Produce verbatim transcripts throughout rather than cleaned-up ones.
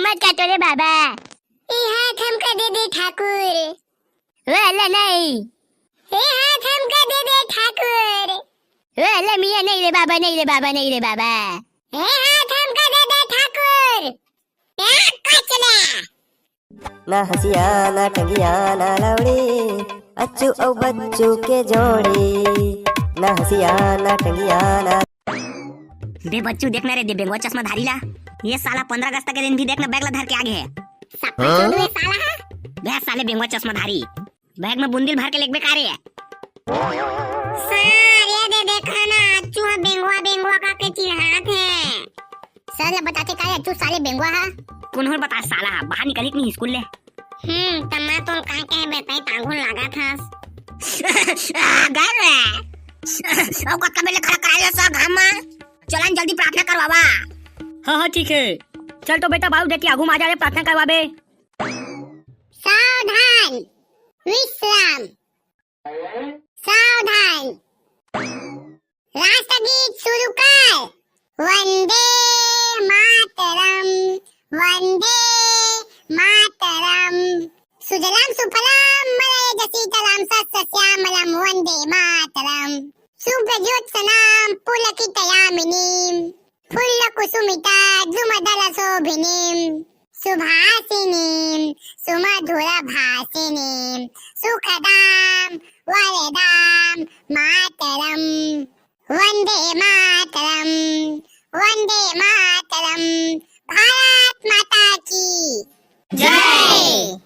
मत काटो रे बाबा। ए हाथ हमका दे दे ठाकुर। ओ अल्लाह नहीं। ए हाथ हमका दे दे ठाकुर। ओ अल्लाह मियाँ, नहीं रे बाबा, नहीं रे बाबा, नहीं रे बाबा। ए हाथ हमका दे दे ठाकुर। ए कचला। ना हंसिया ना टंगिया ना लौड़ी, अच्छू अउ बच्चू के जोड़ी। ना हंसिया ना टंगिया ना। बे बच्चू, देख ना रे, दे बेंगवा चश्माधारी ला। ये साला पंद्रह अगस्त के दिन भी देख ना बैग ला धर के आगे है। सप्पा चोद बे साला है। बे साले बेंगवा चश्माधारी, बैग में बुंदिल भर के लेगबे का रे? सारे दे देखा ना, अच्छू हा बेंगवा बेंगवा का के चिढ़ात है। सर ला बताते का रे, अच्छू साले बेंगवा हा? कोन हर बता साला हा, बाहर निकली कि नहीं स्कूल ले? हम्म, त मैं तो कहे के बेटा तांगुल लागा था। आ, गए रे। अब कब ले खड़ा करा लिया सर घाम में? चलन जल्दी प्रार्थना करवावा। हाँ, हाँ, ठीक है। चल तो बेटा, बाबू देख के आगू में आ जा रे, प्रार्थना करवाबे। सावधान, विश्राम, सावधान। राष्ट्रगीत शुरू कर। वंदे मातरम, वंदे मातरम। सुजलाम सुफलाम मलयज शीतलाम सस्य श्यामलम वंदे मातरम। शुभ्र ज्योत्सनाम पुलकित यामिनीम फुल्ल कुसुमिता द्रुमदल शोभिनीम सुभाषिणीम सुमधुर भाषिणीम सुखदाम वरदाम मातरम। वंदे मातरम, वंदे मातरम। भारत माता की जय।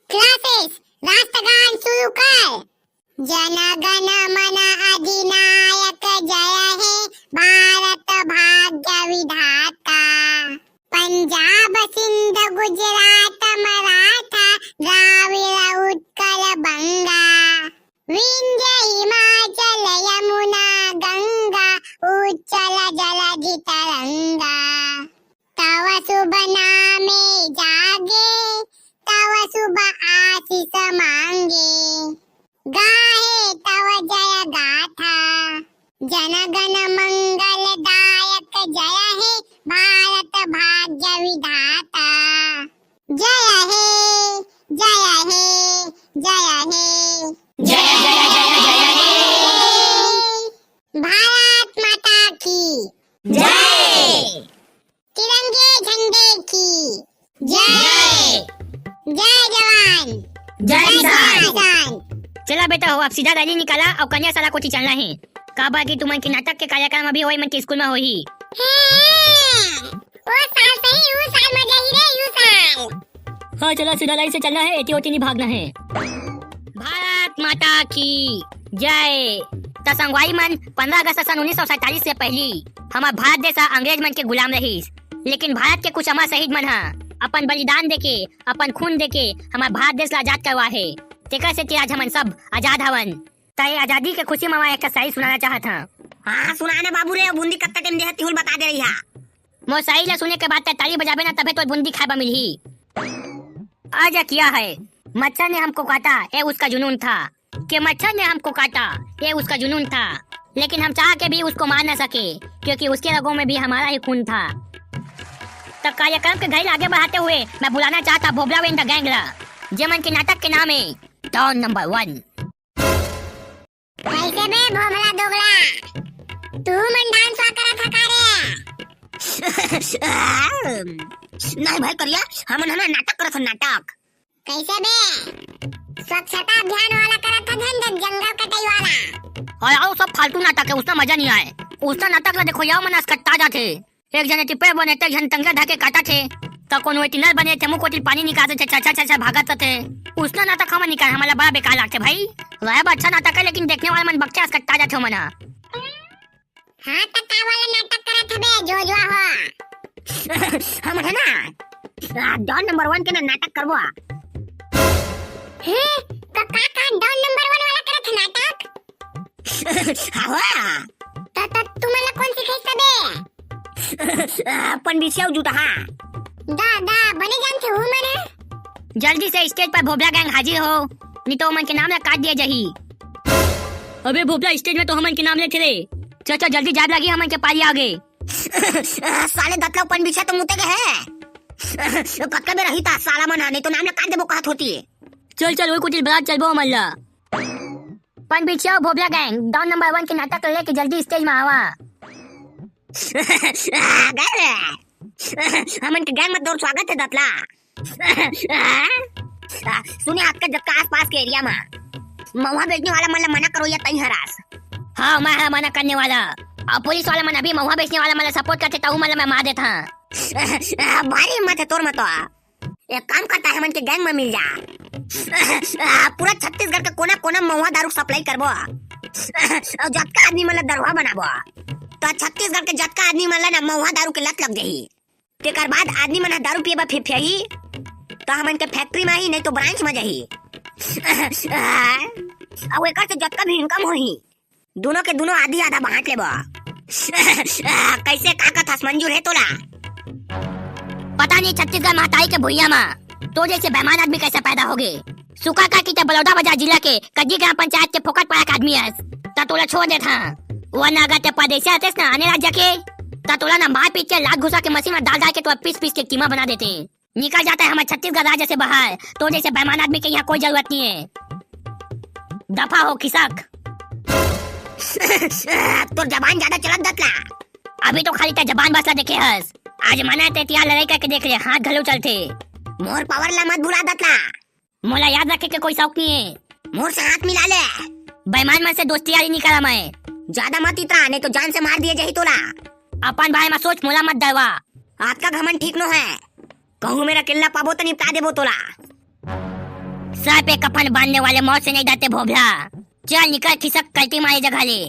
क्लासेस, राष्ट्रगान शुरू कर। जन गण मन अधिनायक जय हे भारत भाग्य विधाता। पंजाब सिंध गुजरात मराठा द्राविड़ उत्कल बंगा। विंध्य हिमाचल यमुना गंगा उच्चल जलधि तरंगा। तव शुभ नामे जागे तव शुभ आशीष मांगे। गाहे तव जय गाथा जन गण मंगल दायक जय हे भारत भाग्य विधाता। जय हे जय हे जय हे जय जय जय जय हे। भारत माता की जय। तिरंगे झंडे की जय। जय जवान जय किसान। चला बेटा हो, अब सीधा रैली निकाला अउ कन्या शाला कोती चलना हे, काबर कि तुमन के नाटक के कार्यक्रम अभी ओई मन के स्कूल में होही। हे, ओ साल सही, ओ साल मजा ही रे, ओ साल। हाँ चला, सीधा लाइन से चलना हे, एती ओती नहीं भागना हे। भारत माता की जय। त संगवारी मन, पंद्रह अगस्त सन उन्नीस सौ सैंतालीस से पहली हमर भारत देश ह अंग्रेज मन के गुलाम रहिस, लेकिन भारत के कुछ अमर शहीद मन ह अपन बलिदान देके, अपन खून देके हमर भारत देश ला आजाद करवा हे। तेकर सेती आज हमन सब आजाद हवन। त ए आजादी के खुशी म मैं एक शायरी सुनाना चाहत हंव। हाँ, सुना ना बाबू रे, बूंदी कत्ता टाइम देहत तिहुल बता दे रही हा। मोर शायरी ला सुने के बाद तैं ताली बजाबे ना, तभे तोर बूंदी खाए बर मिलही। अर्ज किया है, मच्छर ने हमको काटा, ये उसका जुनून था। कि मच्छर ने हमको काटा, ये उसका जुनून था, लेकिन हम चाह के भी उसको मार न सके, क्योंकि उसके रगों में भी हमारा ही खून था। त कार्यक्रम के घड़ी ला आगे बढ़ाते हुए मैं बुलाना चाहत हंव भोभला and the gang ला, जेमन के नाटक के नाम हे डॉन नंबर वन। कैसे बे भोभला दोगला, तू मन डांस वा करत हा का रे? नहीं भाई करिया, हमन ह ना नाटक करत हन, नाटक। कैसे बे? स्वच्छता अभियान वाला करत हन, जंगल कटाई वाला। अरे आओ, सब फालतू नाटक हे, उसना मजा नहीं आए। उसना नाटक ला देखो, याव मन असकट्टा जाथे। एक झन एती पैर बने, त एक झन टंगरा धर के काटत हे, त कोनो एती नल बने, ते मुंह कोती पानी निकालत हे, छा, छा, छा, छा, भागत हे। उसना नाटक हमन निकाल, हमन ला बड़ा बेकार लागथे भाई। वह अच्छा नाटक हे, लेकिन देखने वाला मन बकथे, असकट्टा जाथे ओमन ह। हाँ, त का वाला नाटक करत हबे, जो जो हो? हमन ह ना, आ, डॉन नंबर वन के ना नाटक करबो। हे, त का, का डॉन नंबर वन वाला करत ह नाटक? हवा। त, त तुमन ला कोन सिखाइस तबे? अपन बिछिया जूता, हाँ। दा, दा, बने जानथे हूँ मन। जल्दी से स्टेज पर भोभला गैंग हाजिर हो, नहीं तो ओमन के नाम ला काट दिया जाही। अबे भोभला, स्टेज में तो हमन के नाम लेथे रे। चाचा, जल्दी जाब लागी, हमन के पारी आगे। साले दतला अपन बिछिया तो मुते के है। पक्का में रही था साला मन, नहीं तो नाम ला काट देबो कहत होती। चल, चल, ओई कुटिल बरात चलबो हमन ला। पनबिछिया भोभला गैंग, डॉन नंबर वन के नाटक लेके जल्दी स्टेज में आवा। आ, गए रे। हमन के गैंग में तोर स्वागत है दतला। आ, सुने, आपके जतका आसपास के एरिया में महुआ बेचने वाला मन ला मना करो या तई हरास। हाँ, मैं है मना करने वाला। और पुलिस वाला मन अभी महुआ बेचने वाला मन ला सपोर्ट करते, ताऊ मन ला मैं मार देता। आ, भारी हिम्मत है तोर में तो। एक काम करता है, हमन के गैंग में मिल जा। आ, पूरा छत्तीसगढ़ के कोना कोना महुआ दारू सप्लाई करबो। और जतका आदमी मन ला दरुहा बनाबो, तो छत्तीसगढ़ के जतका आदमी मन ला ना महुआ दारू के लत लग जाही। तेकर बाद आदमी मन ह दारू पिए बर फिफियाही, त हमन के फैक्ट्री म आही, नहीं तो ब्रांच म जाही। अउ एकर से जतका भी इनकम होही, दुनो के दुनो आधी आधा बांट लेबो। कइसे, का कथस, मंजूर हे तोला? पता नहीं छत्तीसगढ़ महतारी के भुइयां म तो जैसे बेईमान आदमी कैसे पैदा होगे। सुका का कि ते बलौदाबाजार जिला के कज्जी ग्राम पंचायत के फोकट पाया के आदमी हस, त तोला छोड़ देत हं। वरना अगर ते परदेसिया रहतेस ना, आने राज्य के, त तोला ना मार पीट के, लात घुसा के, मशीन में डाल डाल के तोला पीस पीस के कीमा बना देते। निकल जाता है हमारे छत्तीसगढ़ राज्य से बाहर, तो जैसे बेईमान आदमी के यहाँ कोई जरूरत नहीं है। दफा हो खिसक। तोर जबान ज्यादा चलत दतला। अभी तो खाली ते जबान बसला देखे हस, आज मना ते तिहार लड़ाई करके देख ले, हाथ घलो चलते। मोर पावर ला मत भुला दतला। मोला याद रखे के कोई शौक नहीं है। मोर से हाथ मिला ले। बेईमान मन से दोस्ती यारी नहीं करा मैं। ज्यादा मत इतरा, नहीं तो जान से मार दिए जाही तोला। अपन बारे में सोच, मोला मत डरवा। आपका घमंड ठीक नो है। कहूँ मेरा किल्ला पाबो तो निपटा देबो तोला। सर पे कफन बांधने वाले मौत से नहीं डरते भोभला। चल निकल खिसक कल्टी मारे जगह ले।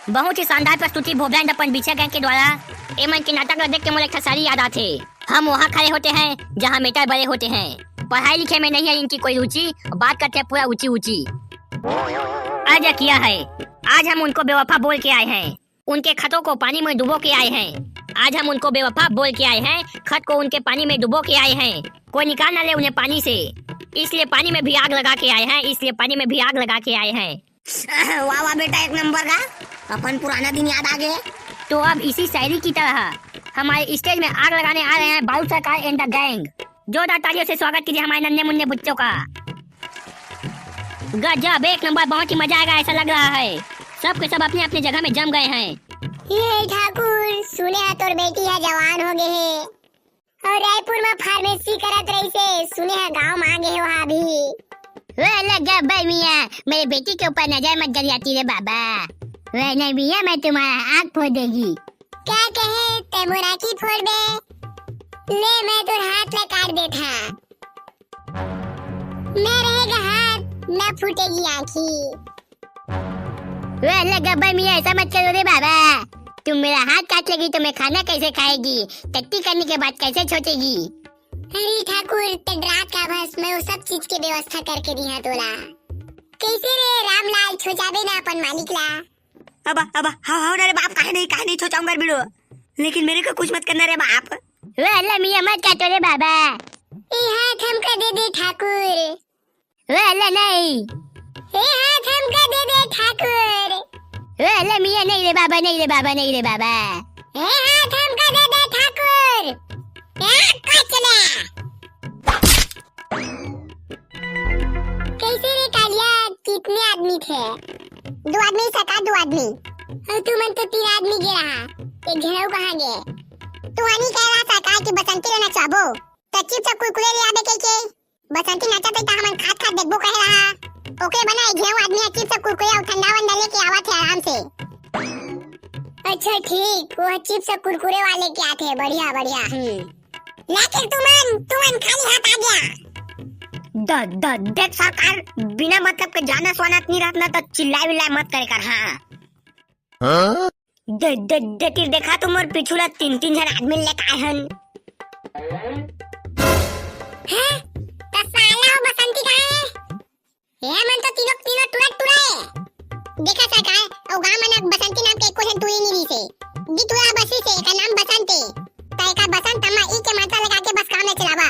बहुत ही शानदार प्रस्तुति भोभला and पनबिछिया गैंग के द्वारा। एमन के नाटक ला देख के मोला एक ठा शायरी याद आथे। हम वहाँ खड़े होते हैं जहाँ मेटर बड़े होते हैं। पढ़ाई लिखे में नहीं है इनकी कोई रुचि, बात करते हैं पूरा ऊंची ऊंची। अर्ज किया है, आज हम उनको बेवफा बोल के आए हैं, उनके खतों को पानी में डुबो के आए हैं। आज हम उनको बेवफा बोल के आए हैं, खत को उनके पानी में डुबो के आए हैं। कोई निकाल ना ले उन्हें पानी से, इसलिए पानी में भी आग लगा के आए हैं, इसलिए पानी में भी आग लगा के आए हैं। वाह वाह बेटा, एक नंबर का, अपन पुराना दिन याद आ गए। तो अब इसी शायरी की तरह हमारे स्टेज में आग लगाने आ रहे हैं बारू सरकार and the gang। जोरदार तालियों से स्वागत कीजिए हमारे नन्हे मुन्ने बच्चों का। गजब, एक नंबर, बहुत ही मजा आएगा ऐसा लग रहा है। सब के सब अपने अपने जगह में जम गए हैं। ये ठाकुर, सुने हा तोर बेटी हा जवान हो गए है। अउ रायपुर म फार्मेसी करत रहिसे, सुने ह गांव म आ गे हे ओहा अभी। ओ लगा भाई मियाँ, मेरे बेटी के ऊपर नजर मत गरियाती रे बाबा, वरना मियाँ मैं तुम्हारा आँख फोड़ देगी। क्या कहे, तै मोर आँखी फोड़बे? ले मैं तोर हाथ ला काट देथा। मैं रहेगा हाथ, ना फूटेगी आँखी। वाह, ले गब्बर मियाँ, ऐसा मत करो रे बाबा। तुम मेरा हाथ काट लेगी तो मैं खाना कैसे खाएगी? टट्टी करने के बाद कैसे सोचेगी? अरे ठाकुर, ते डरात का बस, मैं वो सब चीज के व्यवस्था करके दिहा तोला। कैसे रे रामलाल, छोचाबे ना अपन मालिक ला? अब, अब, हाँ, हाँ, रे बाप, काहे नहीं, काहे नहीं छोचाऊंगा रे बिड़ो? लेकिन मेरे को कुछ मत करना रे बाप। वाह, ले मियाँ, मत काटो रे बाबा। ए हाथ हमका दे दे ठाकुर। वाला नहीं। ए हाथ हमका दे दे ठाकुर। वाला मियाँ, नहीं रे बाबा, नहीं रे बाबा, नहीं रे बाबा। ए हाथ हमका दे दे ठाकुर। ए कचले। कैसे रे कालिया, कितने आदमी थे? दो आदमी सका, दो आदमी। अउ तुमन तो तीन आदमी गे रहा। एक झन अउ कहाँ गे? तू आनी कह रहा सरकार की बसंती रहना चाहबो। त चिप्स अउ कुरकुरे ले आबे कहिके। बसंती नाचत हे त हमन खात खात देखबो कहे रहा। ओकरे बना एक झन आदमी ह चिप्स अउ कुरकुरे अउ ठंडा वंडा लेके आवत हे आराम से। अच्छा ठीक, वो चिप्स अउ कुरकुरे वाले के आथे, बढ़िया बढ़िया। हम्म। लेकिन तुमन, तुमन खाली हाथ आ गया। द, द, देख सरकार, बिना मतलब के जाना स्वाना नहीं रहत ना तो चिल्लाए विल्लाए मत करे कर, हाँ। हाँ? दे, दे, दे, तिर देखा तो मोर पीछू ला तीन, तीन झन आदमी लेके आए हन। हैं? त साला वो बसंती कहाँ है? ए मन तो तीनों, तीनों टुरा, टुरा है। देखा सरकार, ओ गांव में ना बसंती नाम के एको झन टुरी नहीं रही से। दी टुरा बसी से, एकर नाम बसंत है। त एकर बसंत अम्मा ई के मात्रा लगा के बस काम ले चलावा।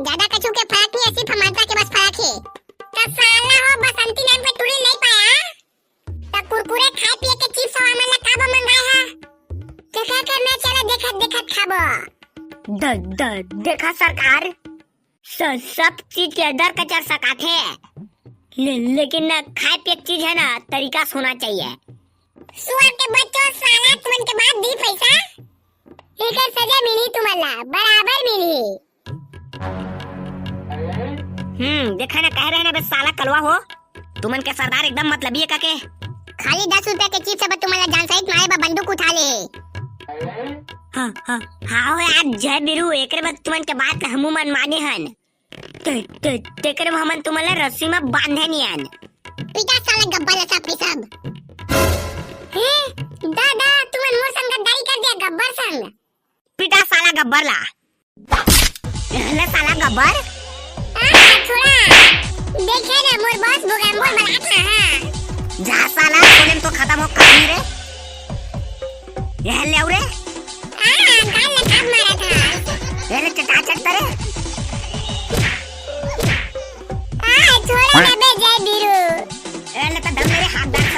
ज्यादा कछु के फर्क नहीं है, सिर्फ मात्रा के बस फर्क है। त साला हो बसंती नाम के टुरी नहीं पाया? त कुरकुरे खाए पिए के चिप्स हमन ला का बर मंगाए हा? त का करना, चला देखत देखत खाबो। द, द, देखा सरकार, स-, सब चीज के दर कचर सकाथे, ले, लेकिन ना खाए पिए के चीज है ना, तरीका से होना चाहिए। सुअर के बच्चों, साला तुमन के बाप दी पैसा, एकर सजा मिली तुमन ला, बराबर मिली। हम्म, देखा ना, कहे रहे ना बे साला कलवा हो, तुमन के सरदार एकदम मतलबी है काके। खाली दस रुपया के चीज सब तुमन ला जान सहित मारे बा बंदूक उठा ले। हाँ, हाँ, हाँ हो यार, जय बीरू, एकरे बाद तुमन के बात ला हमू मन माने हन। ते, ते, तेकरे में हमन तुमन ला रस्सी में बांधे नियन। पीटा साला गब्बर ला सब के सब। हे, दादा, तुमन मोर संग गद्दारी कर दिया गब्बर संग। पीटा साला गब्बर ला। ले साला गब्बर। आ, छोड़ा। देखे ना, मोर बॉस भुगैम्बो बलात ना, हाँ। जा साला, तोले में तो खत्म हो कहानी रे। ये ले आओ रे। आ, गाल में थाप मारा था। ये ले चटा चटता रे। आ, छोड़ा ना बे जय बीरू। ए, ले तो दम मेरे हाथ डाल